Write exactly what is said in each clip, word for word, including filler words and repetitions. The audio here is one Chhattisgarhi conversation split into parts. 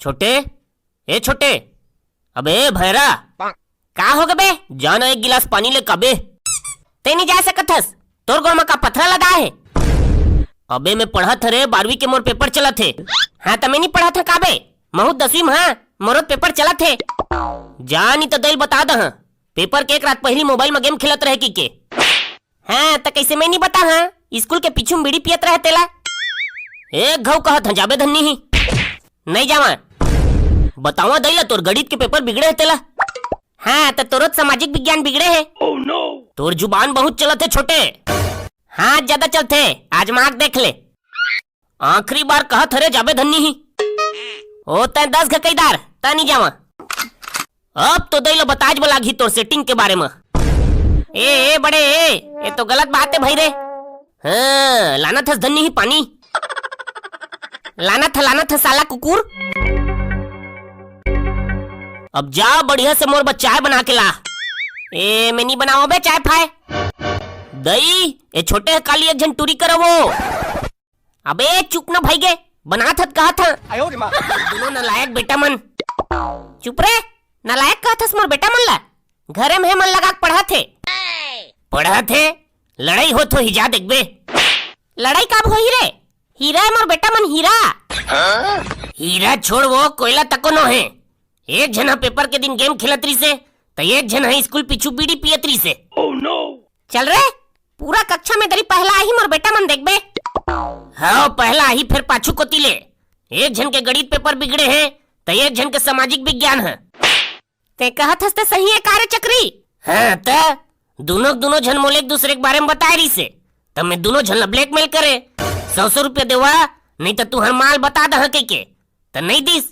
छोटे, ए छोटे, अबे भैरा, का होगे बे? जा ना एक गिलास पानी ले काबे। तैं नइ जा सकत हस, तोर गोड़ म का पथरा लदा हे? अबे मैं पढ़त हंव रे, बारहवीं के मोर पेपर चलत हे। हाँ त मैं नइ पढ़त हंव काबे, महूं दसवीं म हंव, मोरो त पेपर चलत हे। जा नइ त दई ल बता दहूं, पेपर के एक रात पहिली मोबाइल म गेम खेलत रहे कहिके। हाँ, त कइसे मैं नइ बताहूं? स्कूल के पीछू म बीड़ी पियत रहे तेला। एक घांव कहत हंव, जाबे धन्नी ही। नइ जावंव। बतावंव दई ल, तोर गणित के पेपर बिगड़े हे तेला। हाँ, त तोरो त सामाजिक विज्ञान बिगड़े हे। तोर जुबान बहुत चलत हे छोटे। हाँ, जादा चलथे, आजमा के देख ले। आखिरी बार कहत हंव रे, जाबे धन्नी ही। ओ तैं दस घकईदार, त नइ जावंव। अब तो दई ल बताएच बर लागही तोर setting के बारे म। ए, ए बड़े ए, ए तो गलत बात हे भई रे। हाँ, लानत हस धन्नी ही पानी। लानत हंव, लानत हंव साला कुकुर। अब जा बढ़िया से मोर बर चाय बना के ला। ए, मैं नइ बनावंव बे चाय फाय। दई, ए छोटे ह काली एक झन टूरी करव ओ। अबे चुप ना भई गे, बनात हंव त कहत हंव। दूनों नलायक बेटा मन। चुप रे, नलायक कहत हस मोर बेटा मन ला? घरे म हे मन लगा के पढ़त हे। पढ़त हे? लड़ई होत होही जा देखबे। लड़ई काबर होही रे? हीरा हे मोर बेटा मन, हीरा। हीरा छोड़ ओ, कोयला तको नोहे। एक झन ह पेपर के दिन गेम खेलत रिहिसे, त एक झन ह स्कूल पीछू बीड़ी पियत रिहिसे। चल रे, पूरा कक्षा म दरी पहला आही मोर बेटा मन देखबे। हव, पहला आही फेर पाछू कोती ले। एक झन के गणित पेपर बिगड़े हे, त एक झन के सामाजिक विज्ञान ह। तैं कहत हस त सही हे का रे चकरी? हाँ त, दूनों के दूनों झन मोला एक दूसरे के बारे म बताय रिहिसे, त मैं दूनों झन ला blackmail करेंव, सौ सौ रुपया देवा, नइ त तुंहर माल बता दहूं कहिके, त नइ दिस।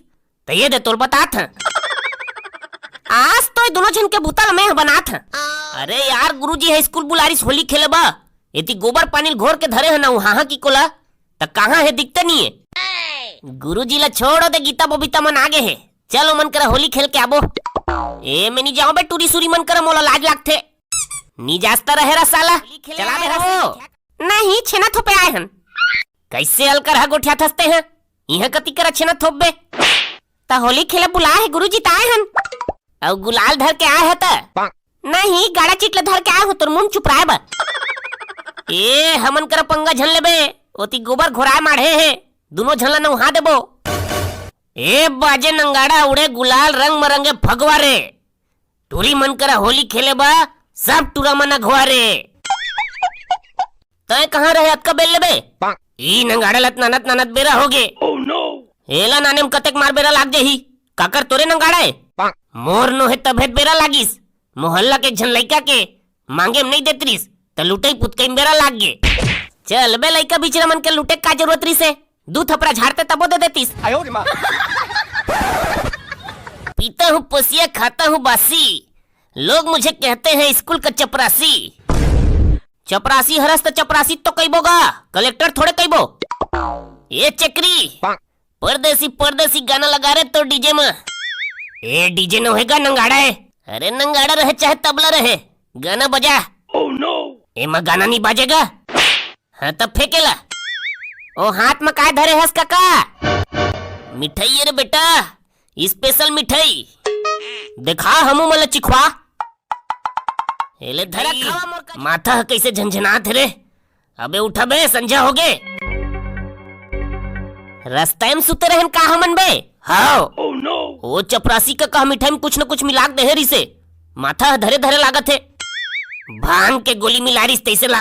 त ए दे तोला बतात हंव। आज तो ए दूनों झन के बुता ल मैं ह बनात हंव। अरे यार, गुरुजी ह स्कूल बुलाय रिहिस होली खेले बर। एती गोबर पानी ल घोर के धरे हंव ना, उहां ह कि कोला, त कहां हे, दिखते नइ हे। गुरुजी ल छोड़ ओ दे, गीता बबीता मन आगे हे। चल ओमन करा होली खेल के आबो। ए, मैं नइ जावंव बे टूरी सूरी मन करा, मोला लाज लागथे। नइ जास त रहे रा साला। चल आबे रहो। नहीं, छेना थोपे आय हन। कइसे अलकरहा गोठियाथस तैं ह? इहां कती करा छेना थोपबे? त होली खेले बुलाय हे गुरुजी, त आय हन। अउ गुलाल धर के आय ह त? नहीं, गाड़ा चिट ल धर के आय हंव तोर मुंह चुपराय बर। ए, हमन करा पंगा झन लेबे, ओती गोबर घोराय माढ़े हे, दूनों झन ल नउहा देबो। ए बाजे नंगाड़ा, उड़े गुलाल, रंग मरंगे फगवा रे। टूरी मन करा होली खेले बर सब टूरा मन अघवा रे। तैं कहां रहे अतका बेर ले बे? ई नंगाड़ा ल त नानत नानत बेरा होगे। एला नाने म कतेक मार बेरा लाग जाही। काकर तोरे नंगाड़ा ए? मोर नोहे तभे त बेरा लागिस। मोहल्ला के एक झन लइका के मांगे म नइ देत रिहिस, त लुटई पुतकई म बेरा लाग गे। चल बे लइका बिचरा मन के लूटे के का जरूरत रिहिसे? दू थपरा झारते तबो दे देतिस। पीता हूँ पोसिया, खाता हूँ बासी, लोग मुझे कहते हैं स्कूल का चपरासी। चपरासी हरस त चपरासी तो कहिबो गा, कलेक्टर थोड़े कहिबो। ए चकरी, परदेसी परदेसी गाना लगा रे तोर डीजे म। ए डीजे नोहे गा, नंगाड़ा ए। अरे नंगाड़ा रहे चाहे तबला रहे, गाना बजा। एमा गाना नइ बाजे गा। हाँ त फेंक एला। ओ हाथ म काय धरे हस कका? मिठाई ए रे बेटा, special मिठाई। देखा हमू मन ल चिखवा। एले धरा खावा मोर का-, माथा ह कइसे झनझनात हे रे। अबे उठा बे, संझा होगे। रस्ता म सुते रहेन का हमन बे? हाव। ओ चपरासी कका ह मिठाई म कुछ न कुछ मिला के देहे रिहिसे। माथा ह धरे धरे लागत हे। भांग के गोली मिला रिहिस तइसे लाग